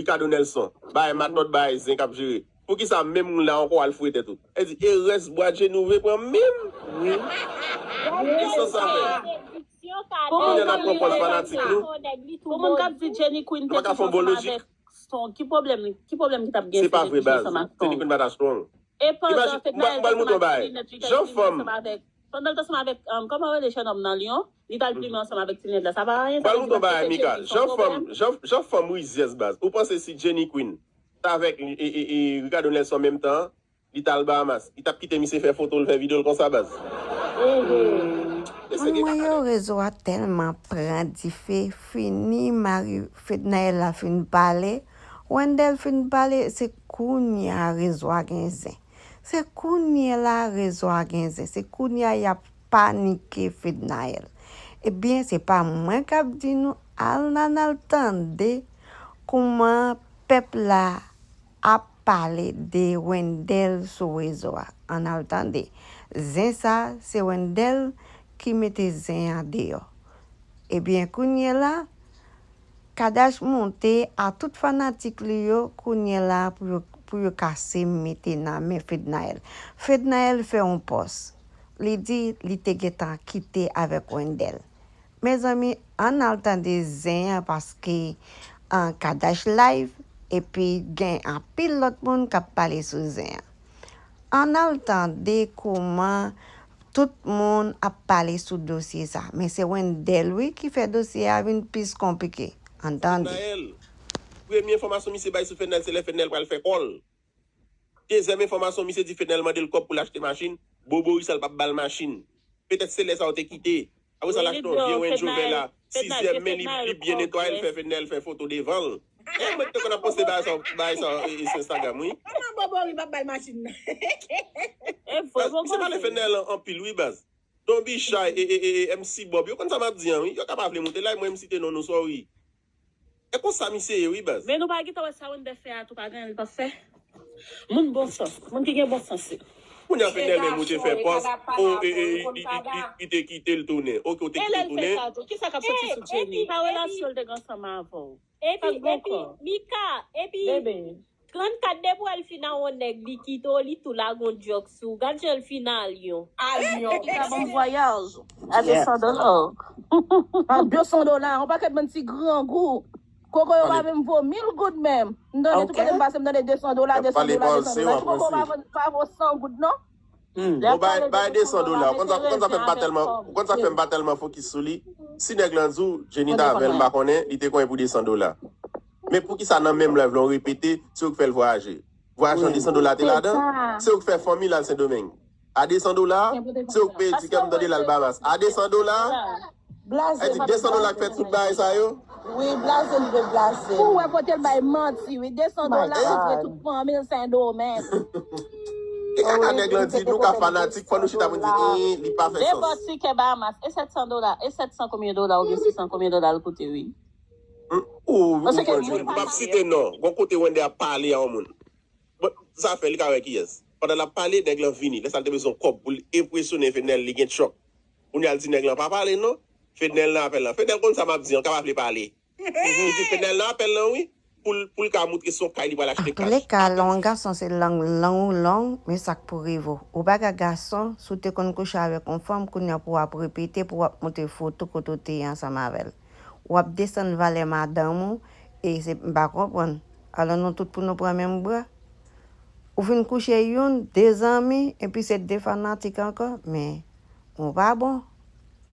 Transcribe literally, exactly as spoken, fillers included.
Ricardo Nelson, bay matòt, bay zen k ap jere. Poukisa menm moun la ankò al foure tèt ou? E di, e rès bwa Jenny ou vle pran menm? Wi. Ki sans sa fè? Pou moun k ap pran pòz fanatik nou. Pou moun k ap di Jenny Queen te strong ansanm avèk Strong, ki pwoblèm, ki pwoblèm ki t ap gen? Se pa vre, baz. Jenny Queen pa ta strong. E pandan Fednaelle te ansanm avèk Linette, li t al plimen ansanm avèk, pandan l t ansanm avèk, um, kòman yo rele jennonm nan Lyon, li t al plimen ansanm avèk ti Linette la. Sa pa anyen, sa vle di paske Jenny son pwoblèm. Jan fanm rizyèz, baz. Ou panse si Jenny Queen t avèk, e, e, e, Ricardo Nelson menm tan an, li t al Bahamas, li t ap kite misye fè foto l, fè videyo l konsa, baz? Moun mwen yo, rezo a tèlman pran dife, fini mari Fednaelle la fin pale, Wendell fin pale, se kounye a rezo a gen zen. Se kounye la rezo a gen zen. Se kounye a y ap panike Fednaelle. Ebyen, se pa mwen k ap di nou, al nan al tande kouman pèp la ap pale de Wendell sou rezo a. Ann al tande. Zen sa, se Wendell ki mete zen an deyò. Ebyen, kounye la, Kadash monte a tout fanatik li yo kounye la pou yo, pou yo kase mete nan men Fednaelle. Fednaelle fè yon pòs. Li di li te gentan kite avèk Wendell. Mezanmi, ann al tande zen an paske, an, Kadash live epi gen anpil lòt moun k ap pale sou zen an. Ann al tande kouman tout moun ap pale sou dosye sa. Men se Wendell, wi, ki fè dosye a vin plis konplike. Ann tande. Fednaelle. Premye enfòmasyon misye bay sou Fednaelle, se lè Fednaelle pral fè kò l. Dezyèm enfòmasyon, misye di Fednaelle mande l kòb pou l achte machin. Boboris al p ap ba l machin. Petèt se lè sa yo te kite. Apre sa, l achte yon vye Range Rover la, sizyèm men, li, li byen netwaye, l fè Fednaelle fè foto devan l. E mwen ki te konn ap poste bagay sa, bagay sa, e, e, sou Instagram, wi. Kòman Boboris p ap ba l machin nan? Misye pale Fednaelle an, anpil, wi, baz. Don Bicha e, e, e, e M C Bob, yo konn sa m ap di an, wi. Yo ka pa vle moute la, mwen m site non nou, sorry. E konsa misye ye, wi, baz. Men nou pa gentan wè sa Wendell fè a tou, pa gen anyen li p ap fè. Moun bon sans, moun ki gen bon sans se. Kounye a Fednaelle menm ou te fè pòs, o, e, e, li, li, li, li te kite l tounen. Oke, ou te kite l tounen. E lè l fè sa tou, kisa k ap soti sou Jenny? Epi, epi, pa relasyon l te gen ansanm avè w. Epi, epi, Mika, epi, trannkat depi w wè l fin a yon nèg, li kite w, li tou lage yon djòk sou w. Gad jan l fin a Lyon. A Lyon. Epi sa bon vwayaj. A de san dola. A de san dola, yon pakèt bann ti grangou. Koko yo pa menm vo mil goud menm. M tande tout kote m pase, m tande de san dola, de san dola, de san dola. Ti koko pa vo, pa vo san goud, non. Bon, bay, bay de san dola. Ou konn sa, ou konn sa fè m pa tèlman, ou konn sa fè m pa tèlman fokis sou li. Si nèg lan di w, Jenny t avè l, m pa konnen, li te konyen pou de san dola. Men poukisa nan menm live la, ou repete, se ou k fè l vwayaje? Vwayaj lan de san dola te ladan? Se ou k fè fanmi l al Sendomeng. A de san dola, se ou k peye tikè m tande l al Bahamas. A de san dola, e di de san dola k fè tout bagay sa yo? Wi, blaze li vle blaze. Pou wè kote l bay manti, wi. De san dola, li vle tout fanmi l Sendomeng. E kaka nèg lan di, nou ka fanatik, fò nou chita pou n di, li pa fè sans. De bò tikè Bahamas, e sèt san dola, e sèt san konbyen dola oubyen sis san konbyen dola l koute, wi. Ou, ou konn di, m p ap site non, gon kote Wendell ap pale a yon moun. Bon, sa fè, li ka wè kiyès. Pandan l ap pale, nèg lan vini. Lè sa l te bezwen kòb pou l enpresyone Fednaelle, li gen tchòk. Kounye a l di nèg lan pa pale non. Fednaelle nan apèl lan. Fednaelle konn sa m ap di an, ka pa vle pale. Li di Fednaelle nan apèl lan wi, pou l, pou l ka moutre se yon kay li pral achte kach. Antouleka, lè yon gason se long, long ou long, men sa k pou rive w. Ou pa ka gason, si w te konn kouche avèk yon fanm, kounye a pou w ap repete, pou w ap montre foto kote w te ye ansanm avè l. W ap desann valè madanm ou, e se, m pa konprann. Alò nou tout pou nou pran menm bra. Ou fin kouche youn, de zanmi, epi se de fanatik ankò, men ou pa bon.